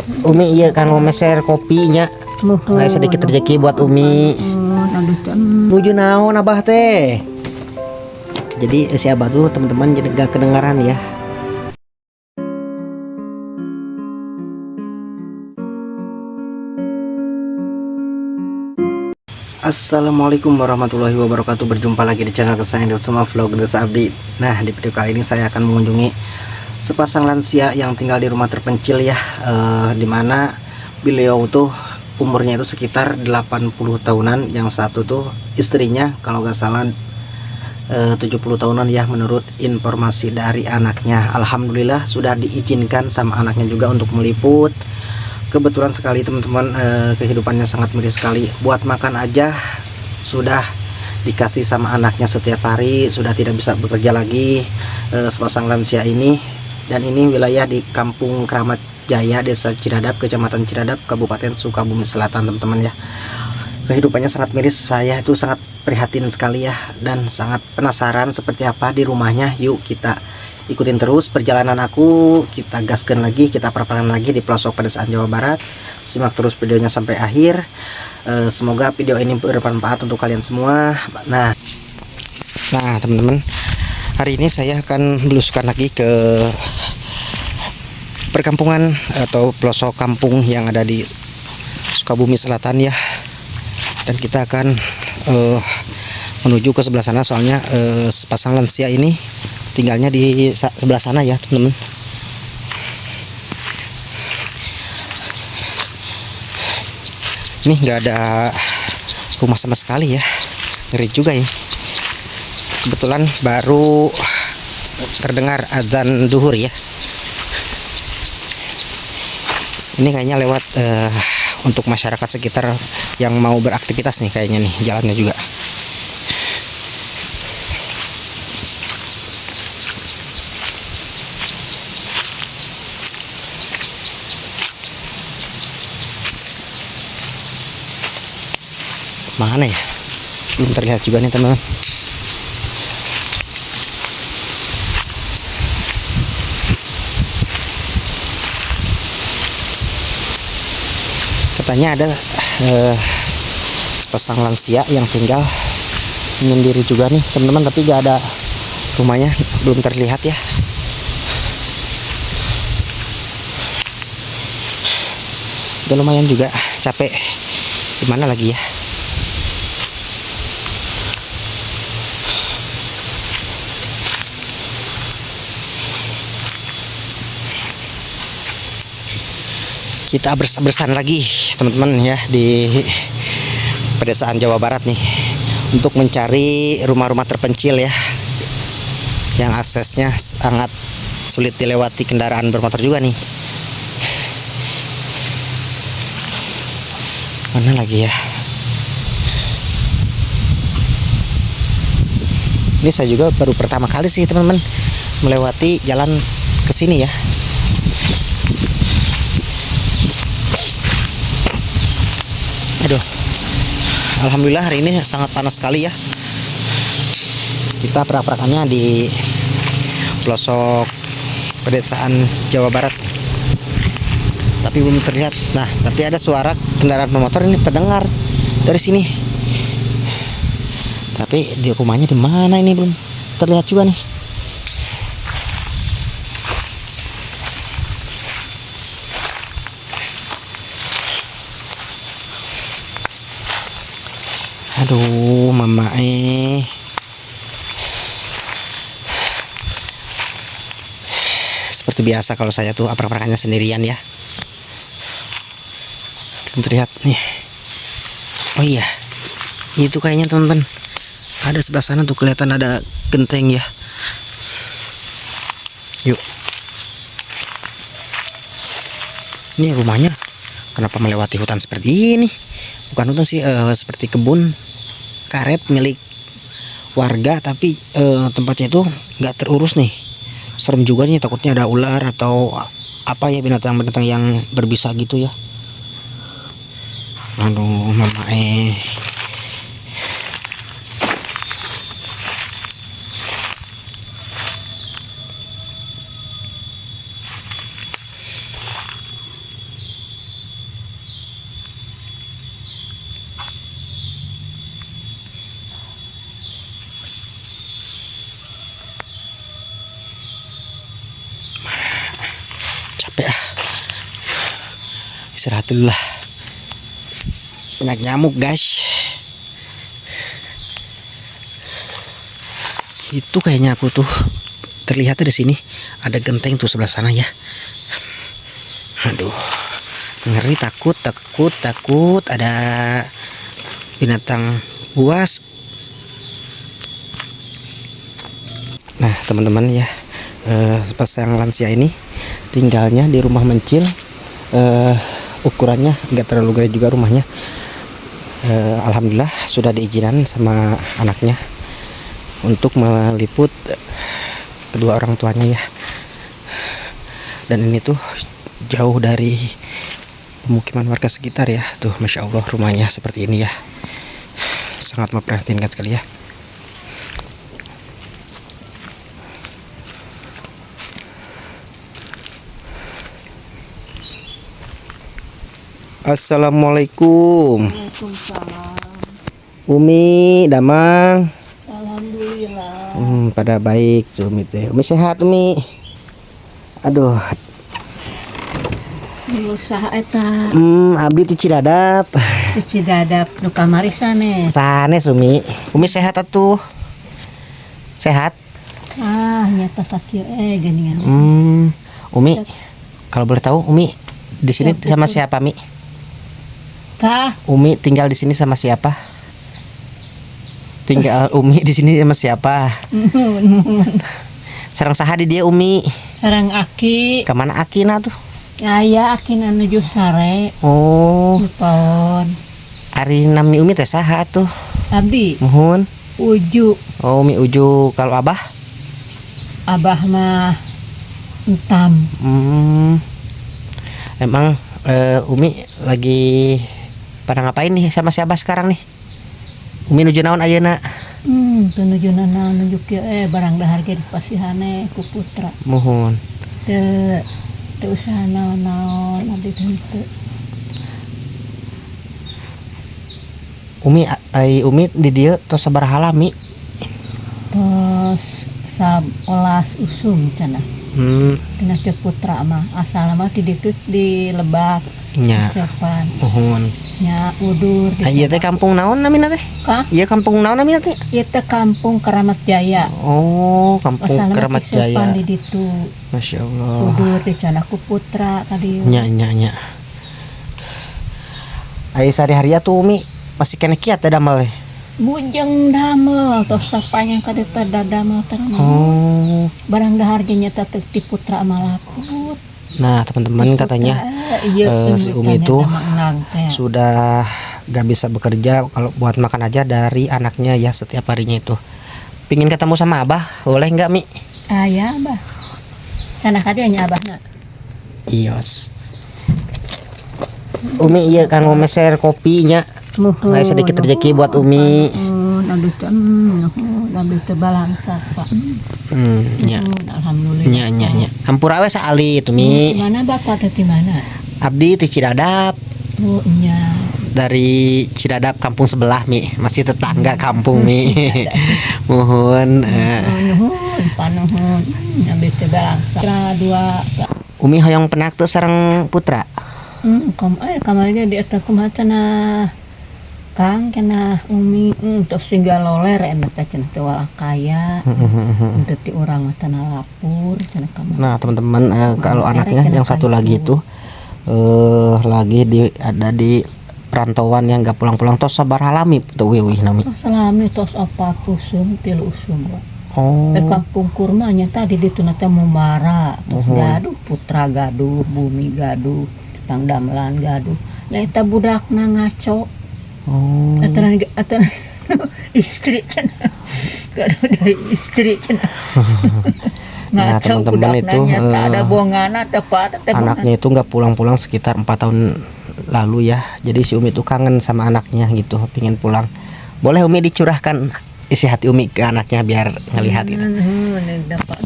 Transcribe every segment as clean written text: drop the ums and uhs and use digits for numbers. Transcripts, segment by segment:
Umi iya kanggo meser kopinya. Muhun. Nah, sedikit rezeki buat Umi. Aduh, teh. Nuju naon abah teh? Jadi si abah tuh teman-teman jadi gak kedengaran ya. Assalamualaikum warahmatullahi wabarakatuh. Berjumpa lagi di channel kesayangan sama vlog Desa Abdi. Nah, di video kali ini saya akan mengunjungi sepasang lansia yang tinggal di rumah terpencil ya, dimana beliau tuh umurnya itu sekitar 80 tahunan. Yang satu tuh istrinya kalau nggak salah 70 tahunan ya, menurut informasi dari anaknya. Alhamdulillah sudah diizinkan sama anaknya juga untuk meliput. Kebetulan sekali teman-teman, kehidupannya sangat miris sekali. Buat makan aja sudah dikasih sama anaknya setiap hari, sudah tidak bisa bekerja lagi, sepasang lansia ini. Dan ini wilayah di Kampung Kramat Jaya, Desa Cidadap, Kecamatan Cidadap, Kabupaten Sukabumi Selatan teman-teman ya. Kehidupannya sangat miris, saya itu sangat prihatin sekali ya, dan sangat penasaran seperti apa di rumahnya. Yuk kita ikutin terus perjalanan aku, kita gaskan lagi, kita perperan lagi di pelosok pedesaan Jawa Barat. Simak terus videonya sampai akhir. Semoga video ini bermanfaat untuk kalian semua. Nah teman-teman, hari ini saya akan belusukan lagi ke perkampungan atau pelosok kampung yang ada di Sukabumi Selatan ya. Dan kita akan menuju ke sebelah sana, soalnya sepasang lansia ini tinggalnya di sebelah sana ya teman-teman. Ini nggak ada rumah sama sekali ya, ngeri juga ya. Kebetulan baru terdengar azan duhur ya. Ini kayaknya lewat untuk masyarakat sekitar yang mau beraktivitas nih kayaknya nih jalannya juga. Mana ya? Belum terlihat juga nih teman-teman. Katanya ada sepasang lansia yang tinggal menyendiri juga nih teman-teman, tapi gak ada rumahnya, belum terlihat ya. Udah lumayan juga capek. Gimana lagi ya? Kita bersan lagi teman-teman ya di pedesaan Jawa Barat nih, untuk mencari rumah-rumah terpencil ya, yang aksesnya sangat sulit dilewati kendaraan bermotor juga nih. Mana lagi ya? Ini saya juga baru pertama kali sih teman-teman melewati jalan ke sini ya. Aduh, alhamdulillah hari ini sangat panas sekali ya. Kita perak-perakannya di pelosok pedesaan Jawa Barat, tapi belum terlihat. Nah, tapi ada suara kendaraan bermotor ini terdengar dari sini. Tapi di rumahnya di mana ini belum terlihat juga nih. Aduh, mama Seperti biasa kalau saya tuh aprak-aprakannya sendirian ya. Belum terlihat nih. Oh iya, itu kayaknya teman-teman. Ada sebelah sana tuh kelihatan ada genteng ya. Yuk. Ini rumahnya kenapa melewati hutan seperti ini? Bukan hutan sih, seperti kebun karet milik warga, tapi tempatnya itu nggak terurus nih. Serem juga nih, takutnya ada ular atau apa ya, binatang-binatang yang berbisa gitu ya. Aduh, mama Istirahat dulu lah. Banyak nyamuk, guys. Itu kayaknya aku tuh terlihat di sini ada genteng tuh sebelah sana ya. Aduh, ngeri, takut, takut, takut ada binatang buas. Nah, teman-teman ya, sepasang lansia ini tinggalnya di rumah mencil. Ukurannya nggak terlalu gede juga rumahnya. Alhamdulillah sudah diizinkan sama anaknya untuk meliput kedua orang tuanya ya. Dan ini tuh jauh dari pemukiman warga sekitar ya. Tuh, masya Allah, rumahnya seperti ini ya. Sangat memprihatinkan sekali ya. Assalamualaikum. Waalaikumsalam. Umi, damang. Alhamdulillah. Pada baik Umi teh. Umi sehat, Umi. Aduh. Usaha eta. Abdi ti Cidadap. Ti Cidadap nu kamari sanes? Sanes, Umi. Umi sehat atuh? Sehat? Ah, nyata sakieu geuningan. Umi, kalau boleh tahu Umi di sini sama siapa, Mi? Kah? Umi tinggal di sini sama siapa? Tinggal Umi di sini sama siapa? Sareng saha di dieu, Umi? Sareng Aki. Kemana Akina tuh? Aya Akina nuju sare. Oh. Paon. Ari nami Umi teh saha tuh? Abdi. Muhun. Uju. Oh, Umi Uju. Kalau Abah? Abah mah Entam. Emang Umi lagi pada ngapain nih sama si Abah sekarang nih? Umi nuju naon ayeuna? Teu nuju naon, nuju kieu barang dahar ge dipasihane ku putra. Muhun. Teu teu usaha naon-naon abdi teh henteu. Umi, ai Umi di dieu tos sabaraha lami? Tos 11 usum cenah. Tina teh putra mah asalna mah di ditu di Lebak. Nya. Sepan. Muhun. Nya udur di Ah, ieu teh kampung naon namina teh? Kah? Ieu kampung naon namina teh? Ieu teh kampung Keramat Jaya. Oh, kampung Asalna mah Keramat di Sepan Jaya. di ditu. Masya Allah. Udur di cenah ku putra ka dieu. Nya, nya, nya. Ai sehari-hari atuh Umi masih keneh kiat teh damel teh? Bujeng damel tos sapanjang ka dieu teh dadamel teh. Oh. Barang dahar ge nya teh ti putra mah laput. Nah, teman-teman, katanya iya, si Umi itu sudah gak bisa bekerja, kalau buat makan aja dari anaknya ya setiap harinya itu. Pingin ketemu sama Abah, boleh nggak, Mi? Aya Abah. Cenah ka dieu nya Abahna. Iyos. Umi, iya kanggo meser kopinya. Nuhun. Nah, sedikit rezeki buat Umi. Nuhun, abdi teh, nuhun, abdi teh balangsa, Pak. Nya. Nuhun, alhamdulillah. Nya, nya, nya. Hampura we saalit, Umi. Di mana Bapak teh, di mana? Abdi ti Cidadap. Oh, nya. Dari Cidadap kampung sebelah, Mi. Masih tetangga kampung, Mi. Muhun. Nuhun, panuhun. Abdi teh balangsa. Putra dua. Umi hoyong pendak teu sareng putra? Kom kamari ge di eta kumaha cenah. Kang cenah Umi, tos tinggal loler eta teh cenah teh walah kaya. Henteu ti urang mah cenah lapur cenah kamari. Nah, teman-teman, kalau Mama anaknya erek yang cenah satu lagi itu. itu lagi di ada di perantauan yang nggak pulang-pulang tos sabaraha lami tuh wiwih nami. Tos lami, tos opat usum, tilu usum. Oh. Kampung kurma nya tadi ditu teh mumara tos Muhun. gaduh putra, gaduh bumi, gaduh pangdamelan gaduh. Nya eta budakna ngaco. Oh. Eta eta istri cenah. Gaduh dari istri cenah. Nah, Ngaco teman-teman, budakna itu, nya ada bongana teh pada teh bongana. Anaknya itu nggak pulang-pulang sekitar 4 tahun lalu ya. Jadi si Umi itu kangen sama anaknya gitu, pingin pulang. Boleh Umi dicurahkan isi hati Umi ke anaknya biar ngelihat gitu. Dapat.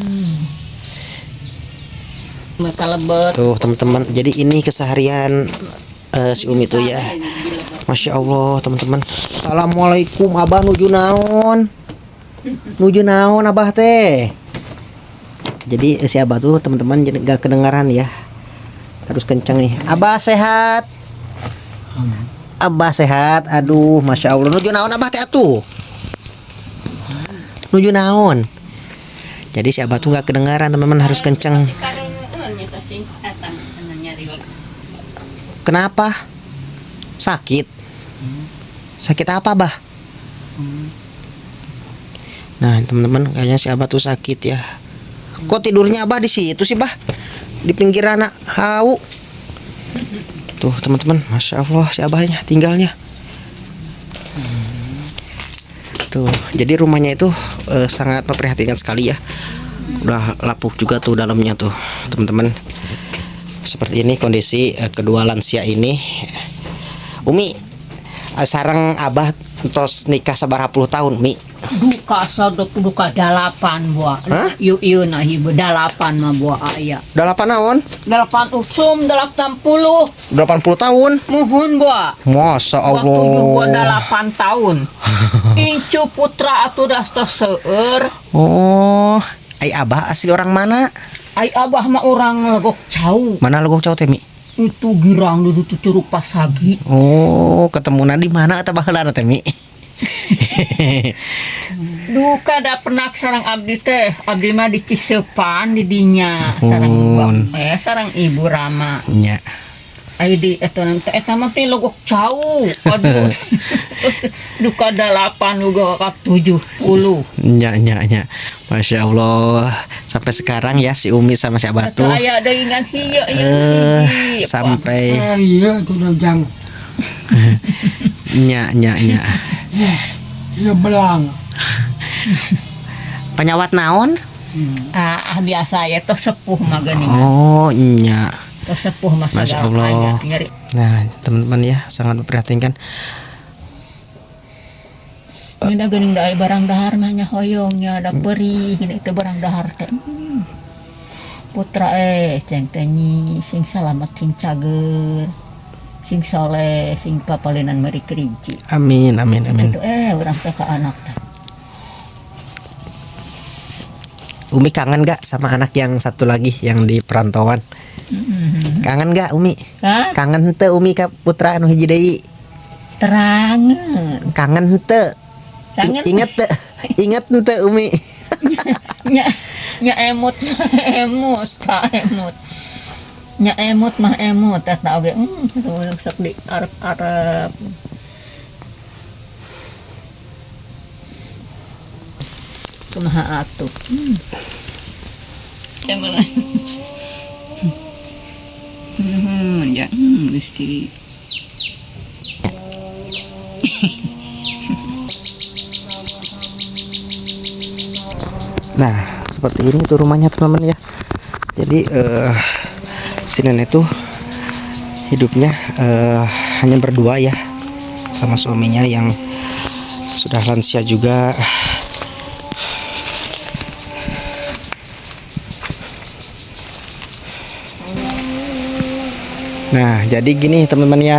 Mata lebet. Tuh teman-teman, jadi ini keseharian si Umi tuh ya. Masya Allah teman-teman. Assalamualaikum Abah, nuju naon? Nuju naon Abah teh? Jadi si Abah tuh teman-teman jadi gak kedengaran ya. Harus kencang nih. Abah sehat. Abah sehat. Aduh, masya Allah. Nuju naon Abah teh atuh? Nuju naon? Jadi si Abah tuh nggak kedengaran, teman-teman, harus kenceng. Kenapa? Sakit. Sakit apa, Bah? Nah, teman-teman, kayaknya si Abah tuh sakit ya. Kok tidurnya Abah di situ sih, Bah? Di pinggiran hau. Tuh, teman-teman, masya Allah si Abahnya tinggalnya. Tuh, jadi rumahnya itu sangat memprihatinkan sekali ya. Udah lapuk juga tuh dalamnya tuh, teman-teman. Seperti ini kondisi kedua lansia ini. Umi, sareng Abah tos nikah sabaraha puluh tahun, Mi? Duka sadok duka 8 buah. Hah? Yuk yuk nah ibu 8 mah buah aya. 8 naon? 8 usum 80. 80 tahun. Muhun buah. Masya Waktu buah Allah. 8 tahun. Incu putra atuh dah tos seueur. Oh, ai Abah asli orang mana? Ai abah mah orang Legok Cau. Mana Legok Cau teh, Mi? Itu girang dulu tuh Curug Pasagi. Oh, ketemuan di mana atau baheula teh, Mi? Duka da pernah sareng abdi teh. Abdi mah di Cisepan di dinya sareng sareng ibu Rama. Nya. Ai di eta nanti eta mah teh Legok Cau. Aduh. Terus duka 8 juga ka 70. Nya nya nya. Masya Allah. Sampai sekarang ya si Umi sama si Abah Atuh tuh aya deui ngan hieu ieu hiji. Sampai Iya itu jang. Nya nya nya. Iya belang. Panyawat naon? Ah, ah, biasa ya tos sepuh mah geuning. Oh, nya. Tos sepuh mah Masya segala Allah. aya nyeri. Nah, teman-teman ya, sangat memprihatinkan. Ini da geuning da aya barang dahar mah nya hoyong nya da perih gini teh barang dahar teh. Putra ceng teh nyi sing salamet sing cager sing soleh sing papalinan meri kerinci. Amin amin amin. Gitu urang teh ka anak teh. Umi kangen gak sama anak yang satu lagi yang di perantauan? Kangen gak, Umi? Hah? Kangen teu Umi ka putra anu hiji deui? Terangen. Kangen teu? Kangen. Inget teu? Inget teu, Umi? Nya nya emut emut ta emut. Nya emut mah emut eta oge. Sok di arep-arep. Kumaha atuh? Cemana? Ya, Gusti. Nah, seperti ini tuh rumahnya, teman-teman ya. Jadi si nenek tuh hidupnya hanya berdua ya sama suaminya yang sudah lansia juga. Nah, jadi gini teman-teman ya,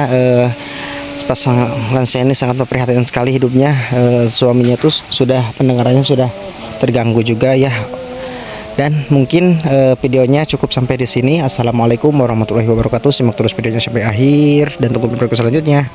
pasang lansia ini sangat memprihatinkan sekali hidupnya. Suaminya tuh sudah pendengarannya sudah terganggu juga ya. Dan mungkin videonya cukup sampai di sini. Assalamualaikum warahmatullahi wabarakatuh. Simak terus videonya sampai akhir dan tunggu video selanjutnya.